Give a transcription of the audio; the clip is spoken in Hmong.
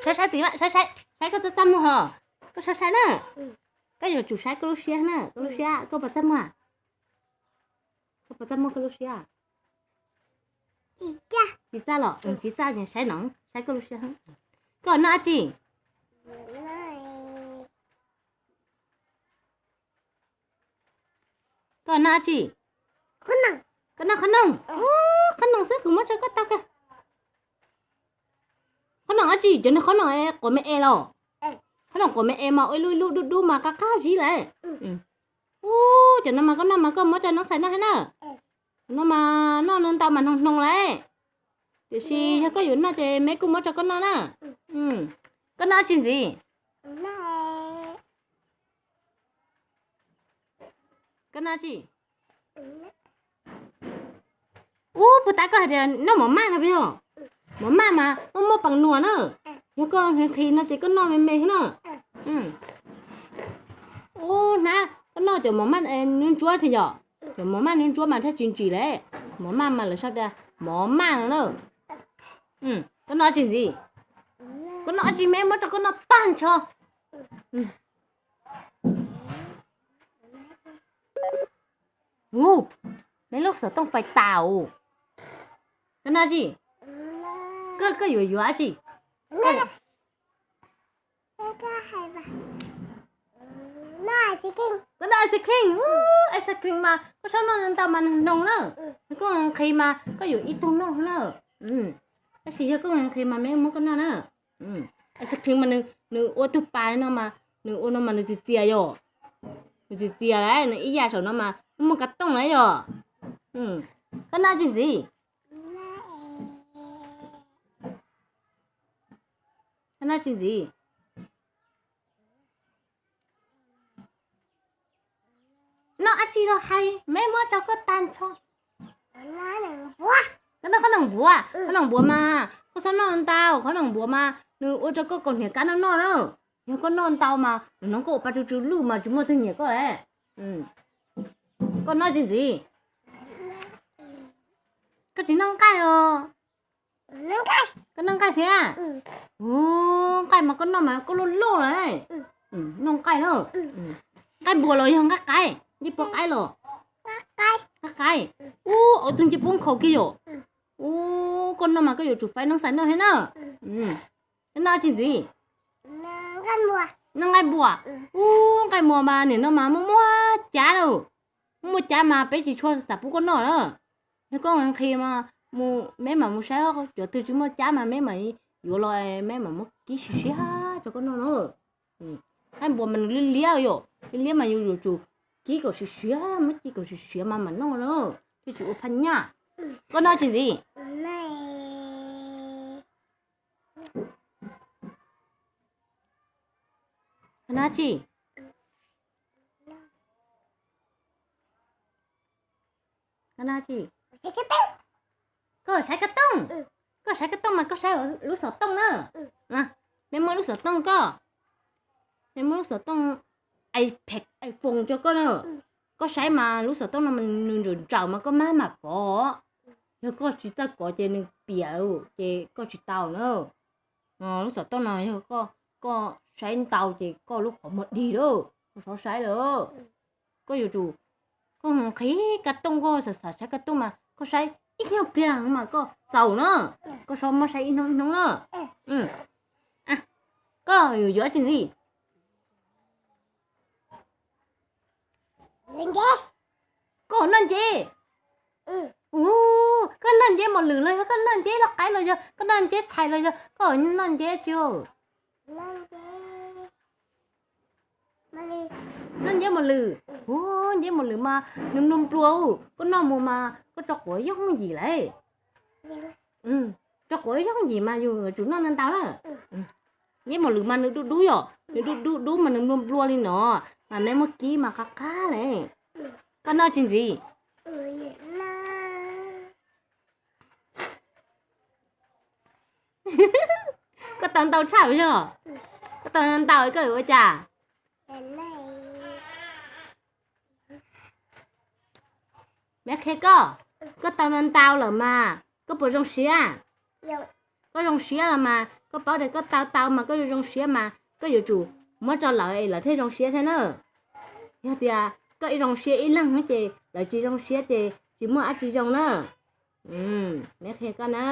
Saib saib tim, saib saib, saib koj txaj txaj muag hos. Koj saib saib na. Koj yuav tsum saib koj lub siab na, koj lub siab, koj puas txaj muag? Koj puas txaj muag koj lub siab? Tsis txaj los tsis txaj, saib no, saib koj lub siab. Koj noj dab tsi? Koj noj dab tsi? Koj noj qhob noom. Qhob noom xwb, kuv muab rau koj tau kawg. Qhob noom dab tsi? Cov niag qhob noom quav me es los? Qhob noom quav me es mas ua ib lub ib lub dub dub mas qab qab zib lawm. Ub, cov no mas koj noj mas koj muab rau noob xais noj thiab na. No mas noj ntau mas hnoos hnoos lawm. Tiam sis yog koj yuav noj ces me kuj muab rau koj noj na. Koj noj dab tsi ntxiv? Koj noj dab tsi? Ub, puag ta koj hais tias noj mov maj no puas yog? Mov maj mas muaj muaj pees nuas na. Yog koj nqhis nqhis no ces koj noj me me na. Ub, hnab koj noj cov mov maj ntsuab thiab yom? Cov mov maj ntsuab mas thiaj tsis ntsim lawm. Mov maj mas lawv sau tias mov maj no na. Koj noj dab tsi ntxiv? Koj noj dab tsi me muab rau koj noj tag nrho. Ub, me lub xov tooj fais tas. Koj noj dab tsi? Koj yuav yuav dab tsi? Koj noj ice cream. Ice cream mas koj txhob noj ntau mas nws hnoos na. Koj nqhis mas koj yuav ib tug noj na. Tab sis yog koj nqhis mas me muab koj noj na. Ice cream mas nws ua tug pas no mas, nws ua no mas nws txias txias yom. Nws txias txias lawm, nws ib yam saum no mas muaj kav tooj lawm yom. Koj noj dab tsi ntxiv? Koj noj dab tsi ntxiv? Noj dab tsi los hais, me muab rau koj tag nrho. Koj noj qhob noom npuav, qhob noom npuav mas koj txhob noj ntau, qhob noom npuav mas nws ua rau koj kaus hniav kab noj noj na. Yog koj noj ntau mas nws hnov koj ua pa tsw tsw luj mas tsis muaj twg nyiam koj lawm. Koj noj dab tsi ntxiv? Koj tsis noj nqaij os? Koj noj nqaij thiab? Nqaij mas koj noj mas koj loj loj lawm. Noj nqaij na. Nqaij npuas los yog nqaij qaib, ncej puab qaib los? Nqaij qaib. Ub, tus ncej puab nkhaus kiag yom. Ub, koj noj mas koj yuav tsum faib noob xais noj thiab na. Koj noj dab tsi ntxiv? Noj nqaij npuas. Ub, nqaij npuas mas nim no mas muaj muaj cab lawm. Muaj muaj cab mas peb tsis tshua xav pub koj noj na. Yog koj nqhis mas mus, me mam mus saib cov twg tsis muaj cab mas me mam yuav los, me mam muab kib siav siav rau koj noj na. Nqaij npuas mas nws liab liab yom, liab liab mas yus yuav tsum kib kom siav siav, muab ci kom siav siav mas mam noj na, thiaj tsis ua phaj nyaj. Koj noj dab tsi ntxiv? Koj noj dab tsi? Koj noj dab tsi? Koj saib koj tooj. Koj saib koj tooj mas koj saib lub xov tooj na. Me muab lub xov tooj koj, me muab lub xov tooj iPad, iPhone rau koj na. Koj saib mas lub xov tooj no nws ntsawm ntsawm mas koj maj mam kov. Yog koj tsis txawj kov ces nws piam ces koj tsis tau na. Lub xov tooj no yog koj saib ntau ces koj lub qhov muag dig lawm, koj txhob saib lawm. Koj yuav tsum, koj nqhis koj tooj, koj xav xav saib koj tooj mas koj saib ib nyuag pliag mas koj txaus na. Koj txhob muab saib ib hnub ib hnub na. Koj yuav yuav dab tsi ntxiv? Koj noj nceb. Koj noj nceb mos lwm los yog koj noj nceb lauj qaib los yog koj noj nceb txhais los yog koj noj nceb dab tsi? Noj nceb mos lwm. Ub, nceb mos lwm mas nws nplua nplua, koj noj mus mas koj tso quav yooj yim lawm. Tso quav yooj yim mas yus yuav tsum noj ntau ntau na. Nceb mos lwm mas nws dub dub yom, nws dub dub dub mas nws nplua nplua li no, mas me muab kib mas qab qab lawm. Koj noj dab tsi ntxiv? Koj tau ntau tshaj yog? Koj tau ntau koj yuav ua cas? Me qhia koj, koj tau ntau ntau lawm mas koj puas zoo siab? Koj zoo siab los mas Koj paub tias koj tau tau mas koj zoo zoo siab mas koj yuav tsum muab rau lawv es lawv thiaj zoo siab thiab na. Yog tias koj ib zoo siab ib leeg ces lawv tsis zoo siab ces tsis muaj dab tsi zoo na. Me qhia koj na.